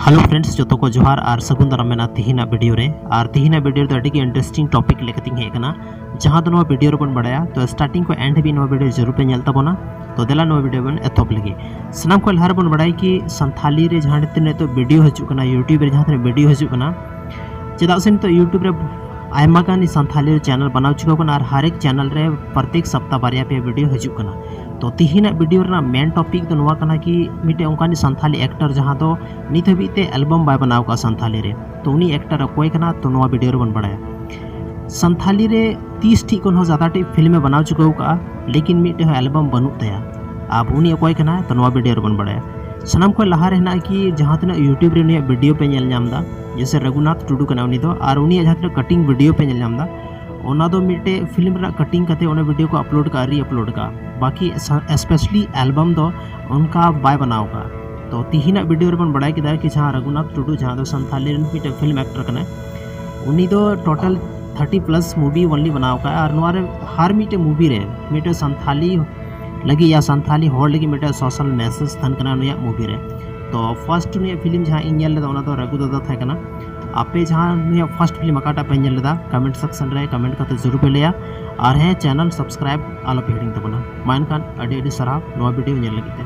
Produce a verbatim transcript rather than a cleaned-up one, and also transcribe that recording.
Hello friends, ᱡᱚᱛᱚ ᱠᱚ ᱡᱚᱦᱟᱨ ᱟᱨ ᱥᱟᱹᱜᱩᱱ ᱫᱟᱨᱟᱢ ᱢᱮᱱᱟᱜᱼᱟ ᱛᱤᱦᱤᱧᱟᱜ ᱵᱷᱤᱰᱤᱭᱳ ᱨᱮ᱾ ᱟᱨ ᱛᱤᱦᱤᱧᱟᱜ ᱵᱷᱤᱰᱤᱭᱳ ᱨᱮᱫᱚ ᱟᱹᱰᱤ ᱜᱮ ᱤᱱᱴᱟᱨᱮᱥᱴᱤᱝ ᱴᱚᱯᱤᱠ ᱞᱮᱠᱟᱛᱤᱧ ᱦᱮᱡ ᱟᱠᱟᱱᱟ, ᱡᱟᱦᱟᱸ ᱫᱚ ᱱᱚᱣᱟ ᱵᱷᱤᱰᱤᱭᱳ ᱨᱮᱵᱚᱱ ᱵᱟᱲᱟᱭᱟ᱾ ᱛᱚ ᱥᱴᱟᱨᱴᱤᱝ ᱠᱷᱚᱱ ᱮᱱᱰ ᱦᱟᱹᱵᱤᱡ ᱱᱚᱣᱟ ᱵᱷᱤᱰᱤᱭᱳ ᱡᱟᱹᱨᱩᱲ ᱯᱮ ᱧᱮᱞ ᱛᱟᱵᱚᱱᱟ᱾ ᱛᱚ ᱫᱮᱞᱟ ᱱᱚᱣᱟ ᱵᱷᱤᱰᱤᱭᱳ ᱵᱚᱱ ᱮᱛᱚᱦᱚᱵ ᱞᱮᱜᱮ᱾ ᱥᱟᱱᱟᱢ ᱠᱷᱚᱱ ᱞᱟᱦᱟ ᱨᱮᱵᱚᱱ ᱵᱟᱲᱟᱭᱟ ᱠᱤ ᱥᱟᱱᱛᱷᱟᱞᱤ ᱨᱮ ᱡᱟᱦᱟᱸ ᱛᱤᱱᱟᱹᱜ ᱱᱤᱛᱚᱜ ᱵᱷᱤᱰᱤᱭᱳ ᱦᱤᱡᱩᱜ ᱠᱟᱱᱟ, ᱭᱩᱴᱤᱭᱩᱵᱽ ᱨᱮ ᱡᱟᱦᱟᱸ ᱛᱤᱱᱟᱹᱜ ᱵᱷᱤᱰᱤᱭᱳ ᱦᱤᱡᱩᱜ ᱠᱟᱱᱟ, ᱪᱮᱫᱟᱜ ᱥᱮ ᱱᱤᱛᱚᱜ ᱭᱩᱴᱤᱭᱩᱵᱽ ᱨᱮ ᱟᱭᱢᱟ ᱜᱟᱱ ᱥᱟᱱᱛᱷᱟᱞᱤ ᱪᱮᱱᱮᱞ ᱵᱮᱱᱟᱣ ᱪᱩᱠᱟᱹᱣ ᱠᱟᱱᱟ ᱟᱨ ᱦᱟᱨ ᱮᱠ ᱪᱮᱱᱮᱞ ᱨᱮ ᱯᱨᱚᱛᱮᱠ ᱥᱟᱯᱛᱟ ᱵᱟᱨᱭᱟ ᱯᱮᱭᱟ ᱵᱷᱤᱰᱤᱭᱳ ᱦᱤᱡᱩᱜ ᱠᱟᱱᱟ᱾ ᱛᱚ ᱛᱤᱦᱤᱧᱟᱜ ᱵᱷᱤᱰᱤᱭᱳ ᱨᱮᱱᱟᱜ ᱢᱮᱱ ᱴᱚᱯᱤᱠ ᱫᱚ ᱱᱚᱣᱟ ᱠᱟᱱᱟ ᱠᱤ ᱢᱤᱫᱴᱮᱱ ᱚᱱᱠᱟᱱᱤᱡ ᱥᱟᱱᱛᱷᱟᱞᱤ ᱮᱠᱴᱚᱨ ᱡᱟᱦᱟᱸ ᱫᱚ ᱱᱤᱛ ᱦᱟᱹᱵᱤᱡ ᱛᱮ ᱮᱞᱵᱟᱢ ᱵᱟᱭ ᱵᱮᱱᱟᱣ ᱠᱟᱜᱼᱟ ᱥᱟᱱᱛᱷᱟᱞᱤ ᱨᱮ᱾ ᱛᱚ ᱩᱱᱤ ᱮᱠᱴᱚᱨ ᱚᱠᱚᱭ ᱠᱟᱱᱟ, ᱛᱚ ᱱᱚᱣᱟ ᱵᱷᱤᱰᱤᱭᱳ ᱨᱮᱵᱚᱱ ᱵᱟᱲᱟᱭᱟ᱾ ᱥᱟᱱᱛᱷᱟᱞᱤ ᱨᱮ ᱛᱤᱥ ᱴᱷᱤᱠ ᱠᱷᱚᱱ ᱦᱚᱸ ᱡᱟᱫᱟ ᱴᱷᱤᱠ ᱯᱷᱤᱞᱢ ᱮ ᱵᱮᱱᱟᱣ ᱪᱩᱠᱟᱹᱣ ᱠᱟᱜᱼᱟ, ᱞᱮᱠᱤᱱ ᱢᱤᱫᱴᱮᱱ ᱦᱚᱸ ᱮᱞᱵᱟᱢ ᱵᱟᱹᱱᱩᱜ ᱛᱟᱭᱟ᱾ ᱟᱵ ᱩᱱᱤ ᱚᱠᱚᱭ ᱠᱟᱱᱟᱭ, ᱛᱚ ᱱᱚᱣᱟ ᱵᱷᱤᱰᱤᱭᱳ ᱨᱮᱵᱚᱱ ᱵᱟᱲᱟᱭᱟ᱾ ᱥᱟᱱᱟᱢ ᱠᱷᱚᱱ ᱞᱟᱦᱟ ᱨᱮ ᱦᱮᱱᱟᱜᱼᱟ ᱠᱤ ᱡᱟᱦᱟᱸ ᱛᱤᱱᱟᱹᱜ ᱭᱩᱴᱤᱭᱩᱵᱽ ᱨᱮ ᱩᱱᱤᱭᱟᱜ ᱵᱷᱤᱰᱤᱭᱳ ᱯᱮ ᱧᱮᱞ ᱧᱟᱢ ᱮᱫᱟ, ᱡᱮᱭᱥᱮ ᱨᱟᱹᱜᱷᱩᱱᱟᱛᱷ ᱴᱩᱰᱩ ᱠᱟᱱᱟ ᱩᱱᱤ ᱫᱚ, ᱟᱨ ᱩᱱᱤᱭᱟᱜ ᱡᱟᱦᱟᱸ ᱛᱤᱱᱟᱹᱜ ᱠᱟᱴᱤᱝ ᱵᱷᱤᱰᱤᱭᱳ ᱯᱮ ᱧᱮᱞ ᱧᱟᱢ ᱮᱫᱟ, ᱚᱱᱟ ᱫᱚ ᱢᱤᱫᱴᱮᱡ ᱯᱷᱤᱞᱢ ᱨᱮᱱᱟᱜ ᱠᱟᱴᱤᱝ ᱠᱟᱛᱮ ᱚᱱᱟ ᱵᱷᱤᱰᱤᱭᱳ ᱠᱚ ᱟᱯᱞᱳᱰ ᱠᱟᱜᱼᱟ, ᱨᱤ ᱟᱯᱞᱳᱰ ᱠᱟᱜᱼᱟ᱾ ᱵᱟᱠᱤ ᱥᱟ-, ᱮᱥᱯᱮᱥᱟᱞᱤ ᱮᱞᱵᱟᱢ ᱫᱚ ᱚᱱᱠᱟ ᱵᱟᱭ ᱵᱮᱱᱟᱣ ᱠᱟᱜᱼᱟ᱾ ᱛᱚ ᱛᱤᱦᱤᱧᱟᱜ ᱵᱷᱤᱰᱤᱭᱳ ᱨᱮᱵᱚᱱ ᱵᱟᱲᱟᱭ ᱠᱮᱫᱟ ᱠᱤ ᱡᱟᱦᱟᱸ ᱨᱟᱹᱜᱷᱩᱱᱟᱛᱷ ᱴᱩᱰᱩ, ᱡᱟᱦᱟᱸ ᱫᱚ ᱥᱟᱱᱛᱷᱟᱞᱤ ᱨᱮᱱ ᱢᱤᱫᱴᱮᱡ ᱯᱷᱤᱞᱢ ᱮᱠᱴᱚᱨ ᱠᱟᱱᱟᱭ, ᱩᱱᱤ ᱫᱚ ᱴᱳᱴᱟᱞ ᱛᱷᱟᱨᱴᱤ ᱯᱞᱟᱥ ᱢᱩᱵᱷᱤ ᱚᱱᱞᱤ ᱵᱮᱱᱟᱣ ᱠᱟᱜᱼᱟ᱾ ᱟᱨ ᱱᱚᱣᱟ ᱨᱮ ᱦᱟᱨ ᱢᱤᱫᱴᱮᱡ ᱢᱩᱵᱷᱤ ᱨᱮ ᱢᱤᱫᱴᱮᱡ ᱥᱟᱱᱛᱷᱟᱞᱤ ᱞᱟᱹᱜᱤᱫ ᱭᱟ ᱥᱟᱱᱛᱷᱟᱞᱤ ᱦᱚᱲ ᱞᱟᱹᱜᱤᱫ ᱢᱤᱫᱴᱮᱡ ᱥᱳᱥᱟᱞ ᱢᱮᱥᱮᱡᱽ ᱛᱟᱦᱮᱱ ᱠᱟᱱᱟ ᱱᱩᱭᱟᱜ ᱢᱩᱵᱷᱤ ᱨᱮ᱾ ᱛᱚ ᱯᱷᱟᱥᱴ ᱱᱩᱭᱟᱜ ᱯᱷᱤᱞᱢ ᱡᱟᱦᱟᱸ ᱤᱧ ᱧᱮᱞ ᱞᱮᱫᱟ ᱚᱱᱟ ᱫᱚ ᱨᱟᱹᱜᱷᱩ ᱫᱟᱫᱟ ᱛᱟᱦᱮᱸ ᱠᱟᱱᱟ᱾ ᱟᱯᱮ ᱡᱟᱦᱟᱸ ᱱᱩᱭᱟᱜ ᱯᱷᱟᱥᱴ ᱯᱷᱤᱞᱢ ᱚᱠᱟᱴᱟᱜ ᱯᱮ ᱧᱮᱞ ᱞᱮᱫᱟ, ᱠᱚᱢᱮᱱᱴ ᱥᱮᱠᱥᱚᱱ ᱨᱮ ᱠᱚᱢᱮᱱᱴ ᱠᱟᱛᱮ ᱡᱟᱹᱨᱩᱲ ᱯᱮ ᱞᱟᱹᱭᱟ᱾ ᱟᱨ ᱦᱮᱸ, ᱪᱮᱱᱮᱞ ᱥᱟᱵᱥᱠᱨᱟᱭᱤᱵ ᱟᱞᱚᱯᱮ ᱦᱤᱲᱤᱧ ᱛᱟᱵᱚᱱᱟ᱾ ᱢᱟ ᱮᱱᱠᱷᱟᱱ ᱟᱹᱰᱤ ᱟᱹᱰᱤ ᱥᱟᱨᱦᱟᱣ ᱱᱚᱣᱟ ᱵᱷᱤᱰᱤᱭᱳ ᱧᱮᱞ ᱞᱟᱹᱜᱤᱫ ᱛᱮ᱾